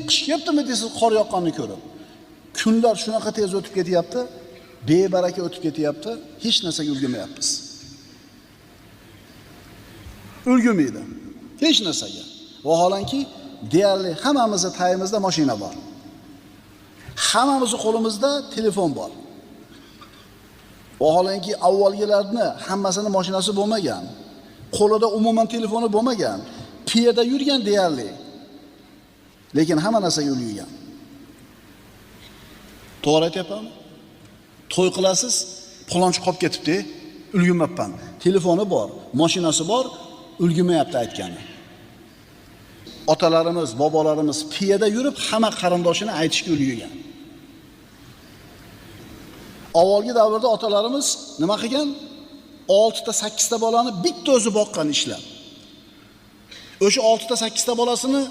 Qish kelibdimi deysiz qor yoqqanini ko'rib. Kunlar shunaqa tez o'tib ketyapti, bebaraka o'tib ketyapti, hech narsaga ulgurmayapmiz. Ulgurmaydi hech narsaga. Vaholanki, deyarli hammamizni tayimizda mashina bor. Hammamizni qo'limizda telefon bor. Vaholanki, avvalgilarni hammasini mashinasi bo'lmagan, qo'lida umuman telefoni bo'lmagan, piyoda yurgan deyarli. Lekin hamma narsaga ulgurgan. To'g'ri aytyapmanmi? To'y qilasiz, falonchi qolib ketibdi, ulgurmabman. Telefoni bor, mashinasi bor, ulgurmayapti aytgani. Otalarimiz, bobolarimiz piyoda yurib hamma qarindoshini aytishga ulgurgan. Avvalgi davrda otalarimiz nima qilgan? 6 ta 8 ta bolani bitta o'zi boqqan ishlab. O'sha 6 ta 8 ta bolasini